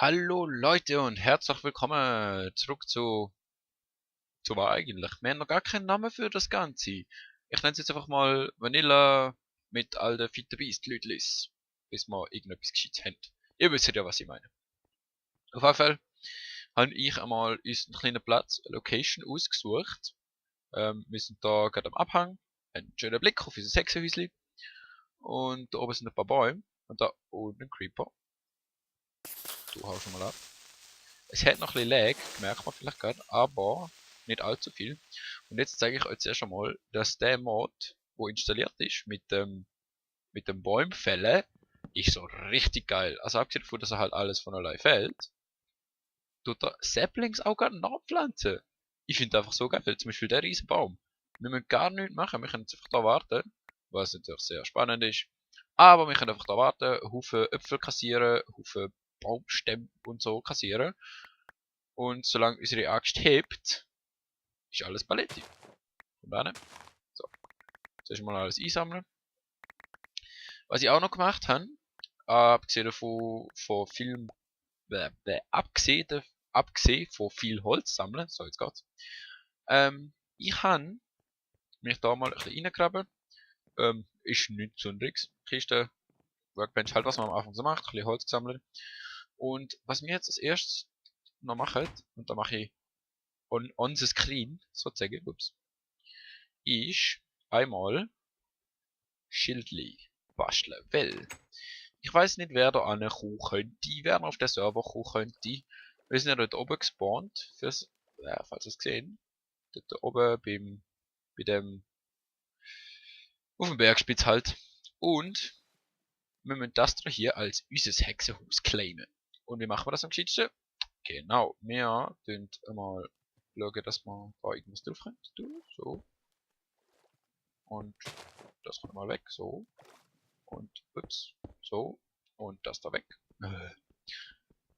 Hallo Leute und herzlich willkommen zurück zu was eigentlich? Wir haben noch gar keinen Namen für das Ganze. Ich nenne es jetzt einfach mal Vanilla mit all den Fitte Beast Lütlis, bis wir irgendetwas Gescheites haben. Ihr wisst ja, was ich meine. Auf jeden Fall habe ich einmal uns einen kleinen Platz, eine Location ausgesucht. Wir sind da gerade am Abhang, haben einen schönen Blick auf unser Hexenhäuschen und da oben sind ein paar Bäume und da unten ein Creeper. Du hau schon mal ab. Es hat noch ein bisschen Lag, merkt man vielleicht gerade, aber nicht allzu viel. Und jetzt zeige ich euch zuerst einmal, dass der Mod, wo installiert ist, mit dem Bäumfällen, ist so richtig geil. Also abgesehen davon, dass er halt alles von allein fällt, tut er Saplings auch gerade nachpflanzen. Ich finde einfach so geil. Zum Beispiel der riesen Baum. Wir müssen gar nichts machen, wir können jetzt einfach da warten, was natürlich sehr spannend ist. Aber wir können einfach da warten, Haufen Äpfel kassieren, Haufen Baumstämme und so kassieren. Und solange unsere Axt hebt, ist alles Paletti. Von daher, so, zuerst mal alles einsammeln. Was ich auch noch gemacht habe, abgesehen davon, abgesehen von viel Holz sammeln, so jetzt geht's, ich habe mich da mal ein bisschen reingegraben, ist nichts Besonderes, Kiste, Workbench, halt was man am Anfang so macht, ein bisschen Holz gesammelt. Und was wir jetzt als erstes noch machen, und da mache ich on the screen, sozusagen, ups, ist einmal Schildli basteln. Weil, ich weiß nicht, wer da ankommen könnte, wer auf den Server kommen könnte. Wir sind ja dort oben gespawnt, falls ihr es gesehen, dort oben bei dem, auf dem Bergspitz halt. Und wir müssen das hier als unser Hexenhaus claimen. Und wie machen wir das am gescheitsten? Genau, wir tun einmal schauen, dass wir da irgendwas drauf können. So. Und das kommt mal weg, so. Und ups, so. Und das da weg.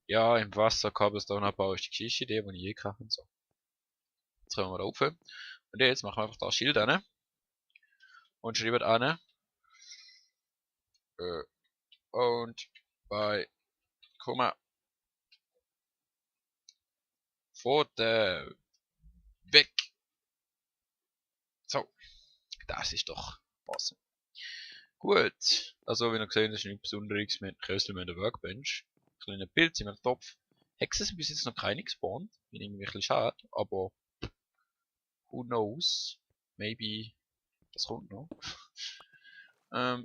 Ja, im Wasser, Cobblestone-Abbau ist die Geschichte, die ich je kann. So. Jetzt kommen wir da rauf. Und jetzt machen wir einfach das Schild an. Und schreiben an. Und bei Komma vor der weg. So. Das ist doch awesome. Gut. Also, wie ihr gesehen habt, ist nichts Besonderes. Wir haben Kösel mit der Workbench. Kleine Pilz in einem Topf. Hexen sind bis jetzt noch keine gespawnt. Bin irgendwie ein bisschen schade. Aber, who knows? Maybe, das kommt noch.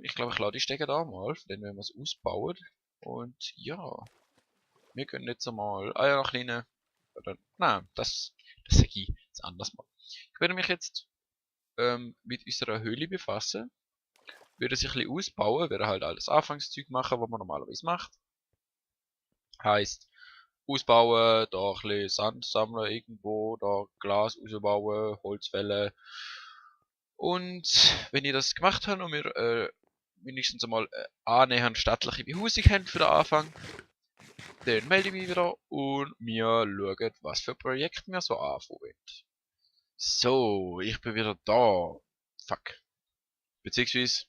Ich glaube, ich lade die Stecker da mal, dann werden wir es ausbauen. Und ja, wir können jetzt einmal, ja, noch kleine, oder, nein, das sage ich jetzt anders mal. Ich werde mich jetzt mit unserer Höhle befassen, werde sich ein bisschen ausbauen, werde halt alles Anfangszeug machen, was man normalerweise macht. Heißt, ausbauen, da ein bisschen Sand sammeln irgendwo, da Glas ausbauen, Holz fällen. Und wenn ich das gemacht habe und wir wenigstens einmal annähernd stattliche Behausung haben für den Anfang, dann melde ich mich wieder und wir schauen, was für Projekte wir so anfangen. So, ich bin wieder da. Fuck. Beziehungsweise,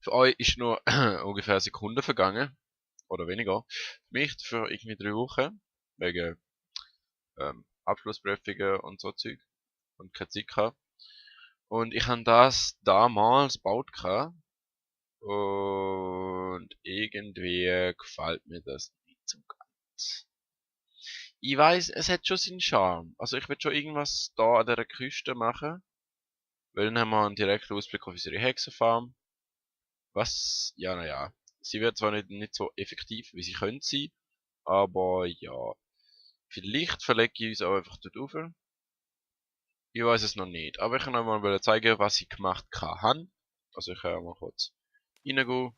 für euch ist nur ungefähr eine Sekunde vergangen. Oder weniger. Für mich für irgendwie 3 Wochen. Wegen Abschlussprüfungen und so Zeug. Und keine Zeit gehabt. Und ich habe das damals gebaut gehabt. Und irgendwie gefällt mir das nicht so ganz. Ich weiß, es hat schon seinen Charme. Also ich will schon irgendwas da an dieser Küste machen. Weil dann haben wir einen direkten Ausblick auf unsere Hexenfarm. Was, ja, naja. Sie wird zwar nicht so effektiv, wie sie könnte sein. Aber ja. Vielleicht verlege ich uns auch einfach dort rauf. Ich weiß es noch nicht. Aber ich kann euch mal zeigen, was ich gemacht habe. Also ich kann mal kurz reingehen.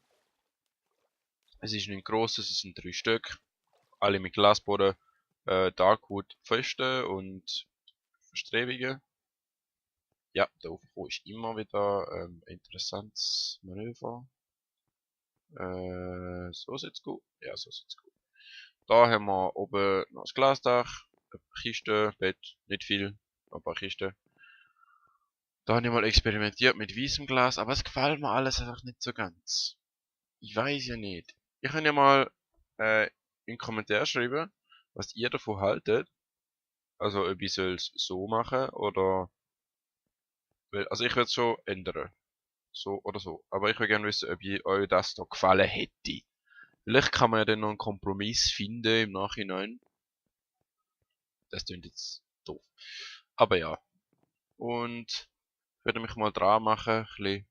Es ist nicht gross, es sind 3 Stück. Alle mit Glasboden. Darkwood Pfosten und Verstrebungen. Ja, der Aufbau ist immer wieder ein interessantes Manöver. So sieht's gut. Ja, so sieht's gut. Da haben wir oben noch das Glasdach, eine Kiste, Bett, nicht viel, ein paar Kisten. Da habe ich mal experimentiert mit weißem Glas, aber es gefällt mir alles einfach nicht so ganz. Ich weiß ja nicht. Ich kann ja mal in den Kommentar schreiben, was ihr davon haltet. Also ob ich es so machen oder... Also ich würde es schon ändern. So oder so. Aber ich würde gerne wissen, ob euch das da gefallen hätte. Vielleicht kann man ja dann noch einen Kompromiss finden im Nachhinein. Das klingt jetzt doof. Aber ja. Und ich werde mich mal dran machen, ein bisschen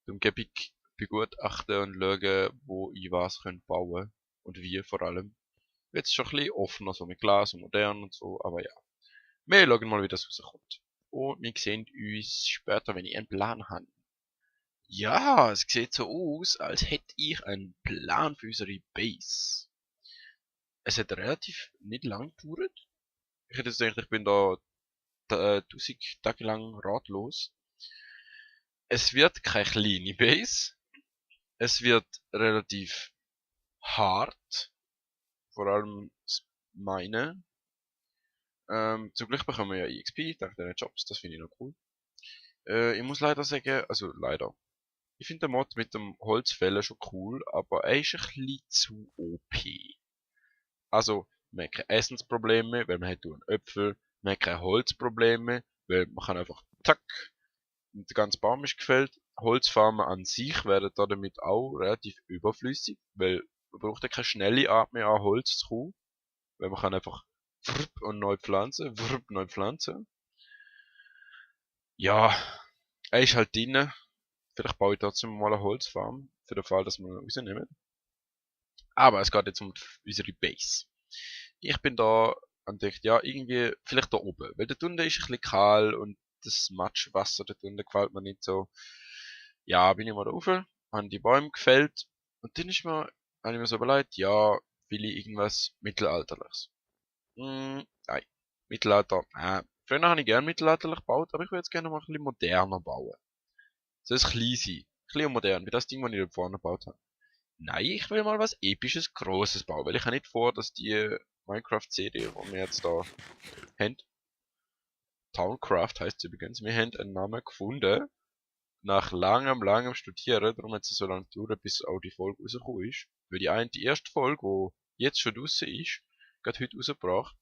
die Umgebung begutachten und schauen, wo ich was bauen kann. Und wie vor allem. Jetzt schon ein bisschen offener, so mit Glas und modern und so, aber ja. Wir schauen mal, wie das rauskommt. Und wir sehen uns später, wenn ich einen Plan habe. Ja, es sieht so aus, als hätte ich einen Plan für unsere Base. Es hat relativ nicht lang gedauert. Ich hätte jetzt gedacht, ich bin da 1000 Tage lang ratlos. Es wird keine kleine Base. Es wird relativ hart. Vor allem das Minen. Zum Glück bekommen wir ja EXP, dank den Jobs, das finde ich noch cool. Ich muss leider sagen, also leider. Ich finde den Mod mit dem Holzfällen schon cool, aber er ist ein bisschen zu OP. Also, man hat keine Essensprobleme, weil man hat nur einen Äpfel. Man hat keine Holzprobleme, weil man kann einfach zack, und der ganze Baum ist gefällt. Holzfarmen an sich werden damit auch relativ überflüssig, weil man braucht ja keine schnelle Art mehr an Holz zu kommen, weil man kann einfach und neu pflanzen, neu pflanzen. Ja, er ist halt drin. Vielleicht baue ich trotzdem mal eine Holzfarm, für den Fall, dass wir ihn rausnehmen. Aber es geht jetzt um unsere Base. Ich bin da und denke, ja, irgendwie, vielleicht da oben. Weil der unten ist ein bisschen kahl und das Matschwasser da unten gefällt mir nicht so. Ja, bin ich mal da rauf, haben die Bäume gefällt. Und dann habe ich mir so überlegt, ja, will ich irgendwas Mittelalterliches? Nein. Mittelalter, früher habe ich gerne mittelalterlich gebaut, aber ich würde jetzt gerne mal ein bisschen moderner bauen. Soll es klein sein. Klein und modern, wie das Ding, das ich da vorne gebaut habe. Nein, ich will mal was Episches, Grosses bauen, weil ich habe nicht vor, dass die Minecraft-Serie, die wir jetzt da haben, Towncraft heißt sie übrigens, wir haben einen Namen gefunden, nach langem Studieren, darum hat es so lange gedauert, bis auch die Folge rausgekommen ist. Weil die erste Folge, die jetzt schon draussen ist, gerade heute rausgebracht,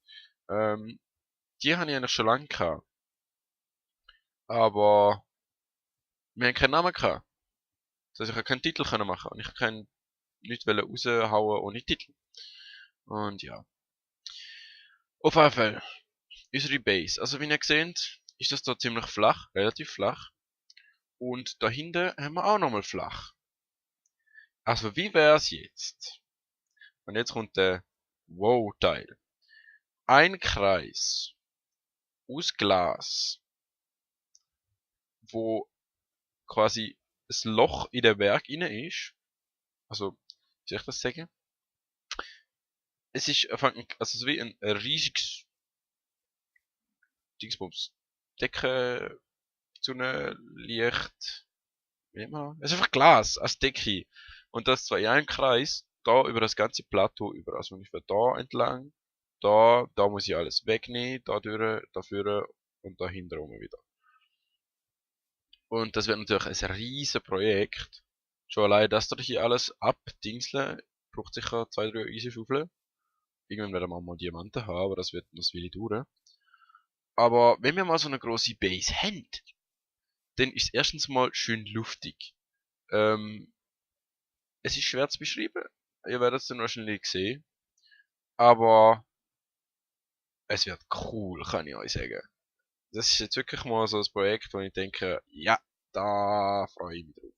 die habe ich eigentlich schon lange gehabt. Aber wir haben keinen Namen gehabt. Das heißt, ich keinen Titel machen und ich kann nicht raushauen ohne Titel. Und ja. Auf jeden Fall, unsere Base. Also wie ihr seht, ist das da ziemlich flach, relativ flach. Und dahinter haben wir auch nochmal flach. Also wie wär's jetzt? Und jetzt kommt der Wow-Teil. Ein Kreis aus Glas, wo quasi das Loch in den Berg inne ist. Also, wie soll ich das sagen? Es ist also wie ein riesiges Dingsbums. Decke, Sonnenlicht, wie nennt man das? Es ist einfach Glas als Decke. Und das zwar in einem Kreis, da über das ganze Plateau über. Also ungefähr da entlang, da muss ich alles wegnehmen, da durch, da führen und da hinten rum wieder. Und das wird natürlich ein riesen Projekt. Schon allein, dass da hier alles abdingseln, braucht sicher 2, 3 Eisenschaufeln. Irgendwann werden wir mal Diamanten haben, aber das will ich dauern. Aber wenn wir mal so eine große Base haben, dann ist es erstens mal schön luftig. Es ist schwer zu beschreiben. Ihr werdet es dann wahrscheinlich sehen. Aber es wird cool, kann ich euch sagen. Das ist jetzt wirklich mal so ein Projekt, wo ich denke, ja, da freue ich mich drauf.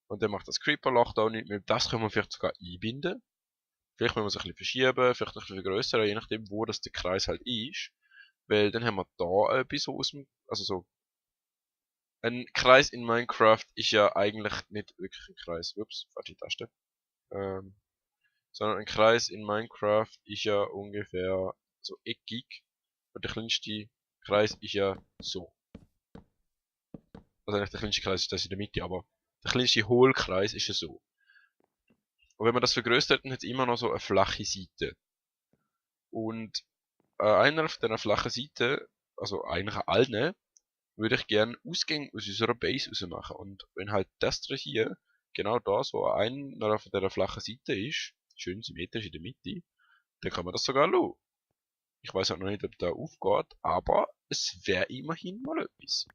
Und dann macht das Creeper-Loch da auch nicht mehr. Das können wir vielleicht sogar einbinden. Vielleicht müssen wir es ein bisschen verschieben, vielleicht ein bisschen vergrößern, je nachdem, wo das der Kreis halt ist. Weil dann haben wir da etwas aus dem, also so. Ein Kreis in Minecraft ist ja eigentlich nicht wirklich ein Kreis. Ups, falsche Taste. Sondern ein Kreis in Minecraft ist ja ungefähr so eckig. Und der kleinste Kreis ist ja so. Also nicht der kleinste Kreis ist das in der Mitte, aber der kleinste Hohlkreis ist ja so. Und wenn man das vergrößert, dann hat es immer noch so eine flache Seite. Und einer von dieser flachen Seiten, also eigentlich an allen, würde ich gerne Ausgänge aus unserer Base raus machen. Und wenn halt das hier, genau da so an einer von dieser flachen Seite ist, schön symmetrisch in der Mitte, dann kann man das sogar schauen. Ich weiß auch noch nicht, ob der aufgeht, aber es wäre immerhin mal etwas.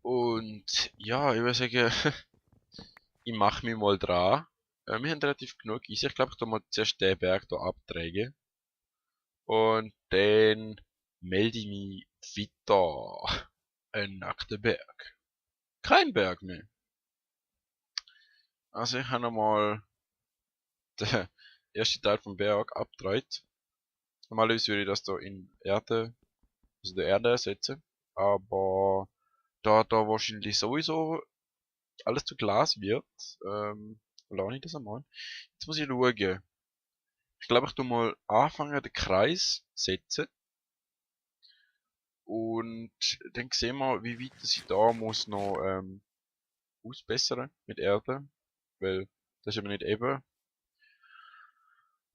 Und ja, ich würde sagen, ich mache mich mal dran. Wir haben relativ genug Eisen. Ich glaube, ich tu mal zuerst den Berg hier abtragen. Und dann melde ich mich weiter. Ein nackter Berg. Kein Berg mehr. Also ich habe nochmal den ersten Teil vom Berg abgedreht. Normalerweise würde ich das da in Erde, also der Erde ersetzen. Aber da wahrscheinlich sowieso alles zu Glas wird, lasse ich das einmal. Jetzt muss ich schauen. Ich glaube, ich tu mal anfangen, den Kreis setzen. Und dann sehen wir, wie weit ich da muss noch ausbessern mit Erde. Weil das ist eben nicht eben.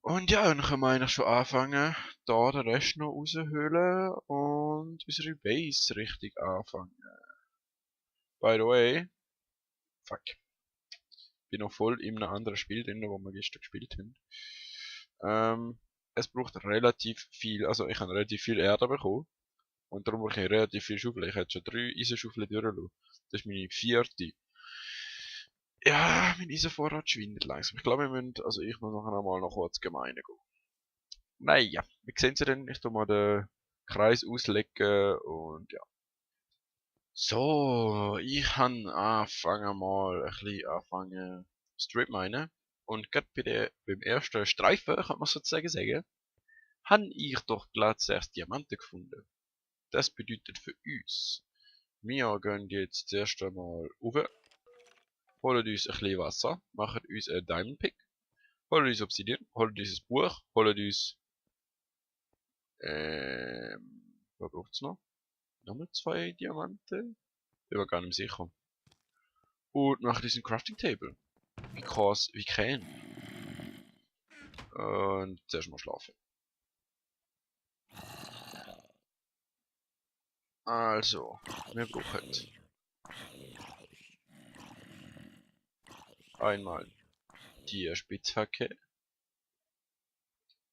Und ja, dann können wir eigentlich schon anfangen, da den Rest noch raushöhlen und unsere Base richtig anfangen. By the way, fuck. Bin noch voll in einem anderen Spiel drin, wo wir gestern gespielt haben. Es braucht relativ viel, also ich habe relativ viel Erde bekommen. Und darum brauche ich relativ viel Schaufeln. Ich hätte schon 3 Eisenschaufeln durchgelassen. Das ist meine 4. Ja, mein Eisenvorrat schwindet langsam. Ich glaube, wir müssen, also ich muss nachher mal noch kurz gemeine gehen. Naja, wie sehen Sie denn? Ich tu mal den Kreis auslegen und ja. So, ich han anfangen mal ein bisschen anfangen Strip minen. Und gerade beim ersten Streifen, kann man sozusagen sagen, han ich doch glatt zuerst Diamanten gefunden. Das bedeutet für uns, wir gehen jetzt zuerst einmal rauf, holen uns ein bisschen Wasser, machen uns einen Diamond Pick, holen uns Obsidian, holen uns ein Buch, holen uns, was braucht's noch? Nochmal 2 Diamanten? Bin mir gar nicht mehr sicher. Und machen uns ein Crafting Table. Because we can. Und zuerst mal schlafen. Also, wir brauchen einmal die Spitzhacke,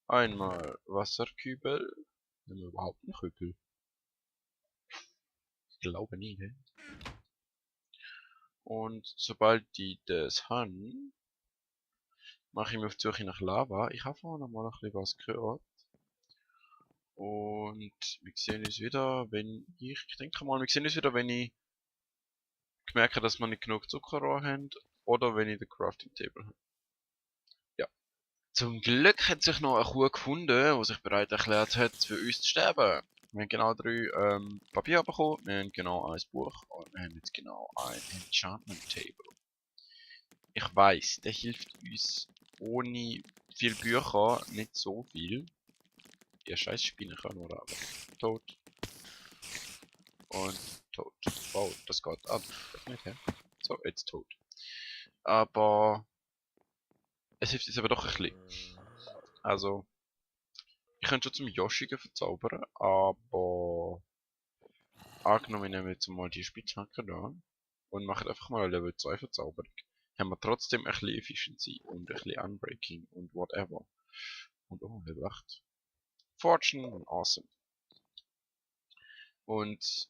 einmal Wasserkübel, nehmen wir überhaupt einen Kübel? Ich glaube nie, ne? Und sobald die das haben, mache ich mich auf die Suche nach Lava. Ich habe vorhin noch mal ein bisschen was gehört. Und wir sehen uns wieder, wenn ich denke mal, wir sehen uns wieder, wenn ich merke, dass wir nicht genug Zuckerrohr haben oder wenn ich den Crafting Table habe. Ja. Zum Glück hat sich noch eine Kuh gefunden, die sich bereit erklärt hat, für uns zu sterben. Wir haben genau 3 Papier bekommen, wir haben genau ein Buch und wir haben jetzt genau ein Enchantment Table. Ich weiss, der hilft uns ohne viel Bücher nicht so viel. Ihr scheiß Spinne kann nur aber. Tot. Und tot. Wow, das geht ab. Das nicht, hä? So, jetzt tot. Aber es hilft uns aber doch ein bisschen. Also, ich könnte schon zum Yoshigen verzaubern, aber angenommen, wir nehmen jetzt mal die Spitzhacke da und machen einfach mal eine Level 2 Verzauberung. Haben wir trotzdem ein bisschen Efficiency und ein bisschen Unbreaking und whatever. Und oh, Level 8. Fortune und Awesome. Und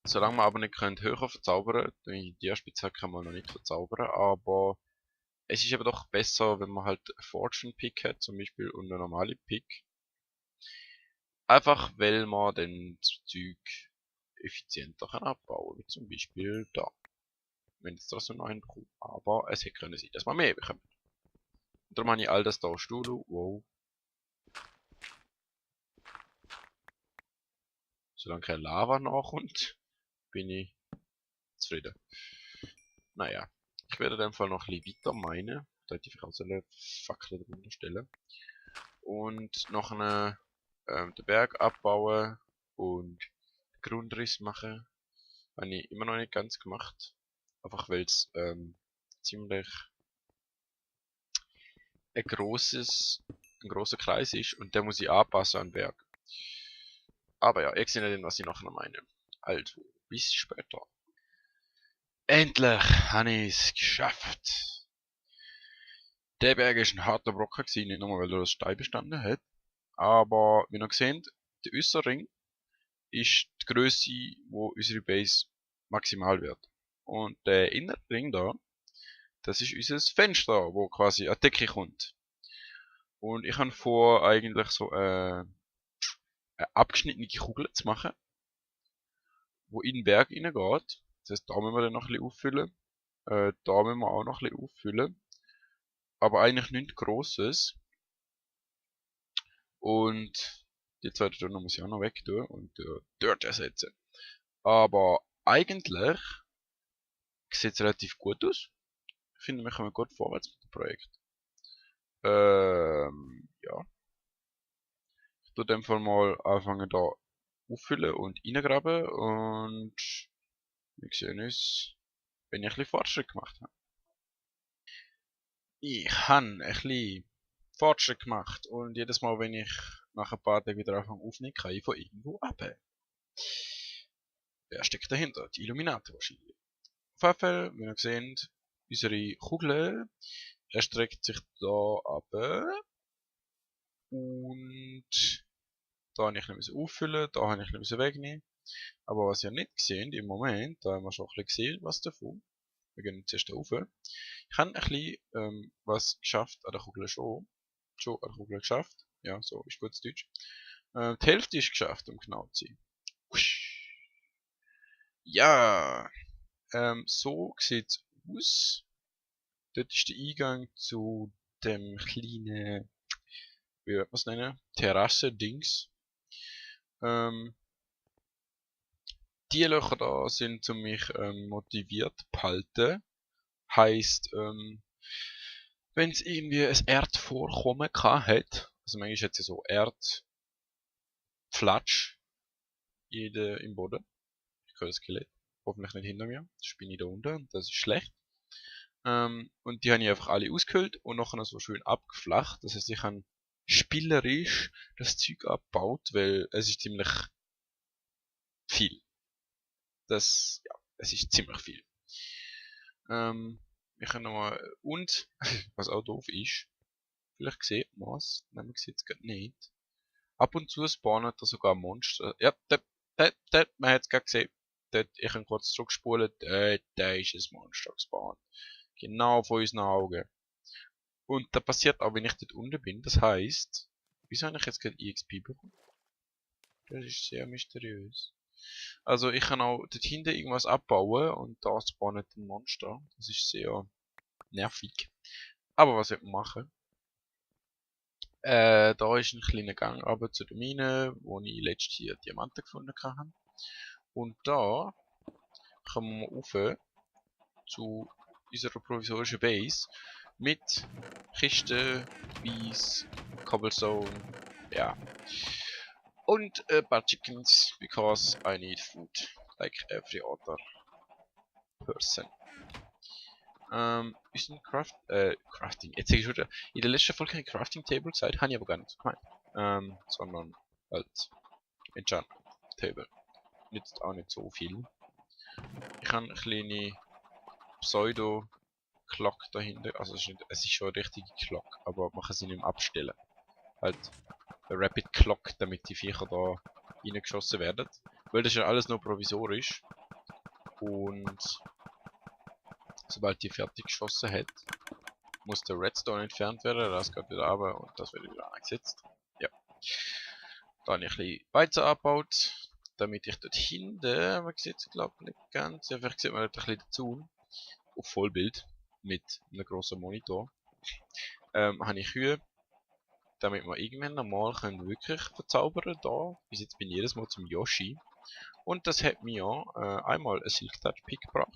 solange wir aber nicht können höher verzaubern, dann ich die Spitzhacke mal noch nicht verzaubern, aber es ist aber doch besser, wenn man halt einen Fortune Pick hat, zum Beispiel, und eine normale Pick. Einfach weil man dann das Zeug effizienter kann abbauen, wie zum Beispiel da. Wenn jetzt das so noch einen bekommt. Aber es hätte können sein, dass man mehr bekommt. Und darum habe ich all das da stehen. Wow. Solange keine Lava nachkommt, bin ich zufrieden. Naja, ich werde in dem Fall noch ein bisschen weiter meinen. Da hätte ich auch so eine Fackel drunter stellen. Und noch den Berg abbauen und den Grundriss machen. Habe ich immer noch nicht ganz gemacht. Einfach weil es ziemlich ein grosser Kreis ist und der muss ich anpassen an den Berg. Aber ja, ich sehe nicht, was ich nachher meine. Also, bis später. Endlich habe ich es geschafft. Der Berg ist ein harter Brocken gewesen, nicht nur weil er aus Stein bestanden hat, aber wie ihr seht, der äußere Ring ist die Größe, wo unsere Base maximal wird. Und der innere Ring da, das ist unser Fenster, wo quasi an die Decke kommt. Und ich habe vor, eigentlich so eine abgeschnittene Kugel zu machen, wo in den Berg reingeht. Das heißt, da müssen wir dann noch ein bisschen auffüllen. Da müssen wir auch noch ein bisschen auffüllen. Aber eigentlich nichts Grosses. Und die zweite Stunde muss ich auch noch weg tun und dort ersetzen. Aber eigentlich sieht es relativ gut aus. Ich finde, wir kommen gut vorwärts mit dem Projekt. Ja. Ich tue in dem Fall mal anfangen da auffüllen und reingraben und wir sehen uns, wenn ich ein bisschen Fortschritt gemacht habe. Ich habe ein bisschen Fortschritt gemacht und jedes Mal, wenn ich nach ein paar Tagen wieder anfange aufnehmen, kann ich von irgendwo abheben. Wer steckt dahinter? Die Illuminati wahrscheinlich. Auf jeden Fall, wie ihr seht, unsere Kugel erstreckt sich da ab und da habe ich nicht auffüllen, da habe ich nicht wegnehmen. Aber was ihr nicht seht im Moment, da haben wir schon ein bisschen gesehen, was davon. Wir gehen zuerst rauf. Ich habe ein bisschen was geschafft an der Kugel schon. Schon an der Kugel geschafft. Ja, so ist gutes Deutsch. Die Hälfte ist geschafft, um genau zu sein. Ja, so sieht's aus. Dort ist der Eingang zu dem kleinen, wie wird man es nennen? Terrasse-Dings. Die Löcher da sind, um mich motiviert zu behalten. Heisst, wenn es irgendwie ein Erdvorkommen hat, also manchmal hat es so Erdflatsch im Boden. Ich höre das Skelett. Hoffentlich nicht hinter mir. Das bin ich da unten. Das ist schlecht. Und die habe ich einfach alle ausgehöhlt und nachher so schön abgeflacht. Das heißt, ich habe spielerisch das Zeug abgebaut, weil es ist ziemlich viel. Es ist ziemlich viel. Ich kann nochmal, und, was auch doof ist, vielleicht sieht man es, nein, man sieht es gerade nicht. Ab und zu spawnen da sogar Monster. Ja, man hat es gerade gesehen. Dort, ich kann kurz zurückspulen, da ist ein Monster gespawnt. Genau vor unseren Augen. Und das passiert auch, wenn ich dort unten bin. Das heisst, wieso habe ich jetzt gerade EXP bekommen? Das ist sehr mysteriös. Also ich kann auch dort hinten irgendwas abbauen und da spawnet ein Monster. Das ist sehr nervig. Aber was wird man machen? Da ist ein kleiner Gang runter zu der Mine, wo ich letztes hier Diamanten gefunden habe. Und da kommen wir rauf zu unserer provisorischen Base mit Kisten, Bees, Cobblestone, ja. Und ein paar Chickens, because I need food, like every other person. Ist ein Crafting. Jetzt sag ich schon, in der letzten Folge ein Crafting Table gesagt, habe ich aber gar nicht so gemeint. Sondern halt Enchantment Table. Nützt auch nicht so viel. Ich habe eine kleine Pseudo-Clock dahinter. Also es ist schon eine richtige Clock, aber man kann sie nicht mehr abstellen. Halt eine Rapid Clock, damit die Viecher da reingeschossen werden. Weil das ist ja alles nur provisorisch. Und sobald die fertig geschossen hat, muss der Redstone entfernt werden, das geht wieder runter und das wird wieder angesetzt. Ja. Da habe ich ein bisschen Weizen abgebaut, damit ich dort hinten, man sieht es glaube ich nicht ganz, ja, vielleicht sieht man dort ein bisschen dazu, auf Vollbild, mit einem grossen Monitor, habe ich Kühe, damit wir irgendwann normal können wirklich verzaubern da. Bis jetzt bin ich jedes Mal zum Yoshi. Und das hat mir einmal ein Silk Touch Pick gebracht,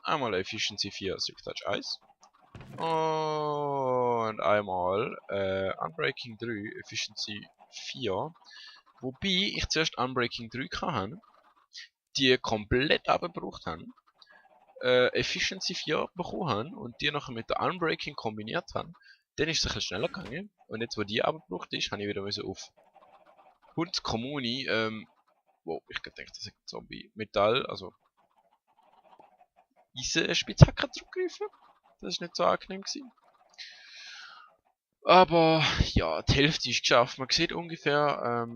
einmal Efficiency 4 Silk Touch 1 und einmal Unbreaking 3 Efficiency 4. Wobei ich zuerst Unbreaking 3 hatte, die komplett abgebraucht habe, Efficiency 4 bekommen habe und die nachher mit der Unbreaking kombiniert habe. Dann ist es ein bisschen schneller gegangen. Und jetzt, wo die abgebraucht ist, habe ich wieder auf Hund Kommuni, wo ich gedacht, das ist ein Zombie Metall, also Eisenspitzhacker zurückgreifen. Das ist nicht so angenehm gewesen. Aber ja, die Hälfte ist geschafft. Man sieht ungefähr,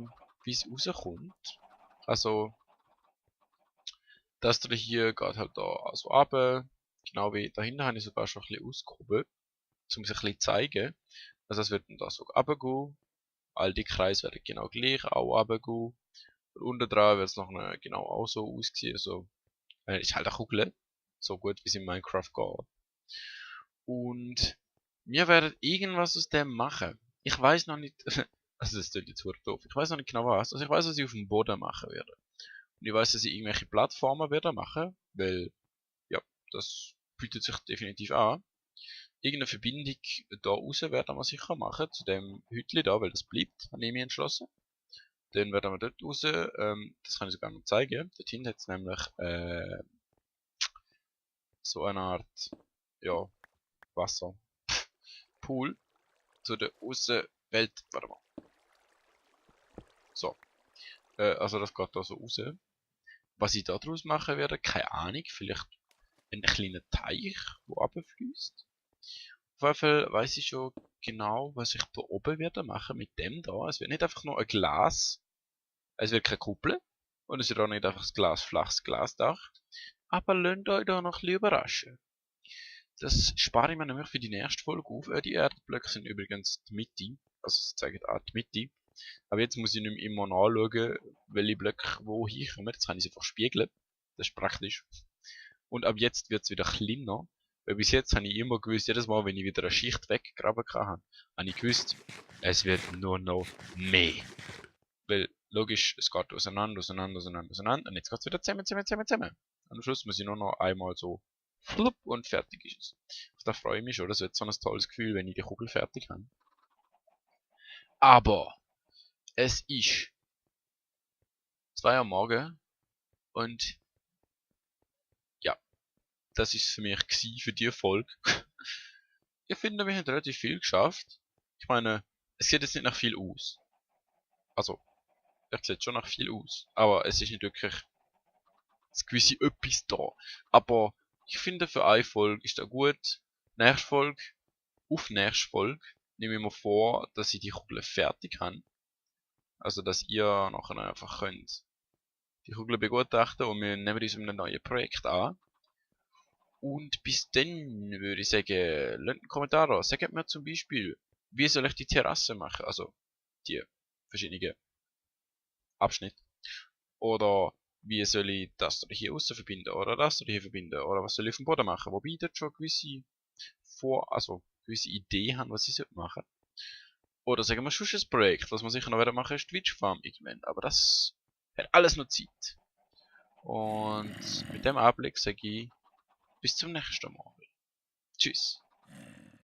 wie es rauskommt. Also, das hier geht halt da also runter. Genau wie dahinter habe ich sogar schon ein bisschen ausgehoben, um es ein bisschen zu zeigen. Also es wird dann da so runtergehen. All die Kreise werden genau gleich auch runtergehen. Und unten dran wird es noch genau auch so aussehen. Also, ist halt eine Kugel. So gut wie es in Minecraft geht. Und wir werden irgendwas aus dem machen. Ich weiß noch nicht, also das klingt jetzt verdammt doof. Ich weiß noch nicht genau was. Also ich weiß, was ich auf dem Boden machen werde. Und ich weiß, dass ich irgendwelche Plattformen werde machen, weil, ja, das bietet sich definitiv an. Irgendeine Verbindung da raus werden wir sicher machen, zu dem Hütli da, weil das bleibt, habe ich mir entschlossen. Dann werden wir dort raus, das kann ich sogar noch zeigen. Dort hinten hat es nämlich, so eine Art, ja, Wasserpool zu der Außenwelt, warte mal. So, also das geht da so raus. Was ich da draus machen werde, keine Ahnung, vielleicht ein kleiner Teich, der runterfließt. Auf jeden Fall weiss ich schon genau, was ich da oben werde machen mit dem da. Es wird nicht einfach nur ein Glas, es wird keine Kuppel und es wird auch nicht einfach ein flaches Glasdach. Aber lasst euch da noch ein bisschen überraschen. Das spare ich mir nämlich für die nächste Folge auf. Die Erdblöcke sind übrigens die Mitte, also sie zeigen auch die Mitte. Aber jetzt muss ich nicht mehr immer nachschauen, welche Blöcke wo hinkommen. Jetzt kann ich sie einfach spiegeln. Das ist praktisch. Und ab jetzt wird es wieder kleiner. Weil bis jetzt habe ich immer gewusst, jedes Mal, wenn ich wieder eine Schicht weggraben kann, habe ich gewusst, es wird nur noch mehr. Weil, logisch, es geht auseinander. Und jetzt geht es wieder zusammen. Und am Schluss muss ich nur noch einmal so flupp und fertig ist es. Da freue ich mich schon. Das wird so ein tolles Gefühl, wenn ich die Kugel fertig habe. Aber es ist 2 Uhr morgen und ja, das ist für mich für die Folge. Ich finde, wir haben relativ viel geschafft. Ich meine, es sieht jetzt nicht nach viel aus. Also, es sieht schon nach viel aus. Aber es ist nicht wirklich das gewisse etwas da. Aber ich finde, für eine Folge ist das gut. Nächste Folge, nehme ich mir vor, dass ich die Kugel fertig habe. Also, dass ihr nachher einfach könnt die Kugel begutachten und wir nehmen uns um ein neues Projekt an. Und bis dann würde ich sagen, lasst einen Kommentar da. Sagt mir zum Beispiel, wie soll ich die Terrasse machen? Also, die verschiedenen Abschnitte. Oder wie soll ich das hier außen verbinden? Oder das hier verbinden? Oder was soll ich auf dem Boden machen? Wobei ich dort schon gewisse Ideen haben, was ich machen soll. Oder sagen wir schon ein Projekt. Was wir sicher noch machen, ist die Witch Farm irgendwann. Aber das hat alles noch Zeit. Und mit dem Anblick sage ich bis zum nächsten Mal. Tschüss.